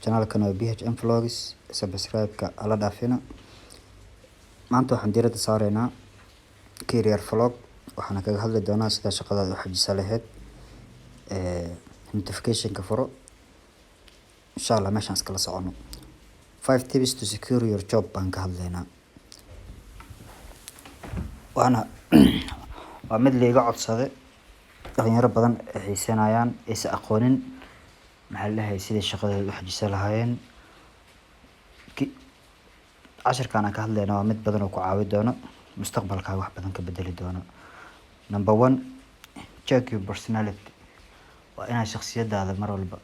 Channelkan waa BHM Vlogs, subscribe-ka hala dhaafina. Maanta waxaan diiradda saareynaa career vlog, waxaana kaga hadli doonaa sida shaqadaada u xajisa lahayd. Notification-ka furo. Insha Allah meeshaan iskala socono. Five tips to secure your job baan ka hadlaynaa. Waana waa mid liiga codsaday, dhalinyaro badan ay xiiseynayaan, aysan aqoonin, maxaa la dhahay, sidai shaqadooda u xajisa lahaayeen. Cashirkaan aan ka hadlayna waa mid badan oo ku caawi doono, mustaqbalkaaga wax badan ka bedeli doono. Number one, check your personality. Waa inaad shakhsiyadaada mar walba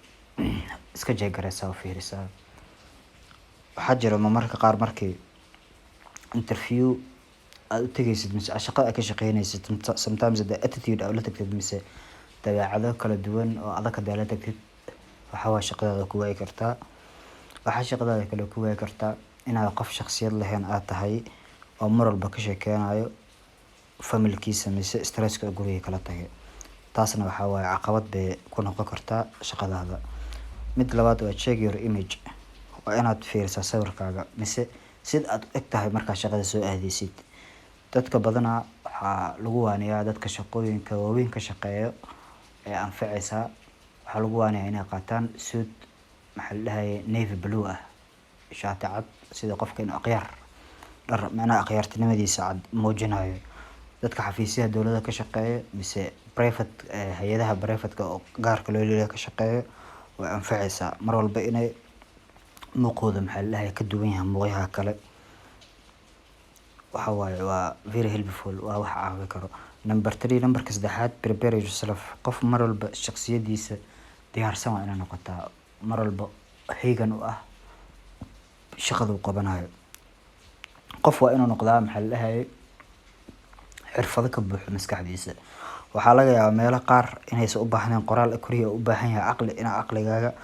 iska check gareysaa oo fiirisaa. Waxaa jira marmarka qaar markii interview aad u tegaysid mise shaqada aad ka shaqeynaysid, sometimes the attitude aad ula tagtid mise dabeecado kala duwan oo adag hadaa la tagtid, waxaa waaye shaqadaada ku waayi kartaa. Waxaa shaqadaada kale ku waayi kartaa inaad qof shakhsiyad lahayn aad tahay oo mar walba ka sheekeynayo familkiisa mise stresska guriga kala tagay. Taasna waxaa waaye caqabad bay ku noqon kartaa shaqadaada. Mid labaad waa check your image. Waa inaad fiirisaa sawirkaaga mise sida aad u eg tahay markaad shaqada soo aadeysid. Dadka badanaa waxaa lagu waaniyaa, dadka shaqooyinka waaweyn ka shaqeeyo ee anfaceysaa, waxaa lagu waaniyaa inay qaataan suit, maxaa la dhahaye, navy blue ah, shaati cad, sida qofka inuu akhyaar dhar, macnaha akhyaartinimadiisa cad muujinayo. Dadka xafiisyaha dowladda ka shaqeeyo mise private, hay-adaha private-ka oo gaarka loo leeyahay ka shaqeeyo, way anfaceysaa mar walba inay muuqooda, maxaa la dhahaye, ka duwan yahay muuqyaha kale. Waxa waaye waa very helpful, waa wax caawi karo. Number three, numberka saddexaad, prepare yourself. Qof mar walba shakhsiyadiisa diyaarsan waa inay noqotaa, mar walba heegan u ah shaqada uu qabanayo. Qof waa inuu noqdaa, maxaa la dhahaye, xirfado ka buuxo maskaxdiisa. Waxaa laga yaabaa meelo qaar inaysan u baahnayn qoraal koriya, u baahan yahay caqli, inaa caqligaaga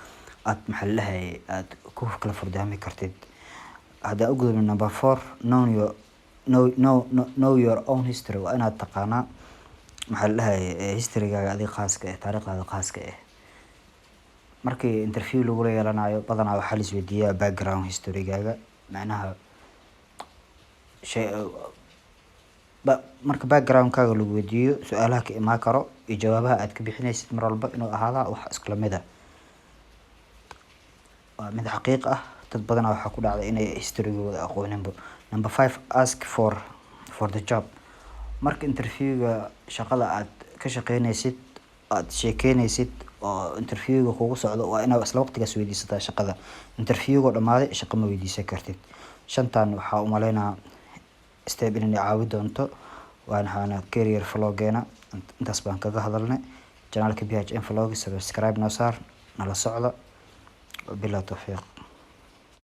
aad, maxaa la dhahaye, aad ku kala furdaami kartid. Haddaan u gudubno number four, know your own history. Waa inaad taqaanaa, maxaa la dhahaye, historygaaga adiga khaaska ah, taariikhdaada khaaska ah. Markii interview lagula yeelanayo, badanaa waxaa la isweydiiyaa background historygaaga, macnaha shay ba marka background-kaaga lagu weydiiyo, su-aalaha ka imaan karo iyo jawaabaha aad ka bixinaysid mar walba inuu ahaadaa wax iskula mid ah. Waa mid xaqiiq ah, dad badanaa waxaa ku dhacday inay historygooda aqooninba. Number five, ask for the job. Marka interviewga shaqada aad ka shaqeynaysid, aad sheekeynaysid oo interviewga kugu socdo, waa inaad isla waqtigaas weydiisataa shaqada. Interviewga dhamaaday, shaqo ma weydiisan kartid. Shantan waxaa umaleynaa step inay caawi doonto. Waxaana career vloggeena intaas baan kaga hadalnay. Channelka BHM Vlog, subscribe noo saar, nala socda. Wabillahi tawfiiq.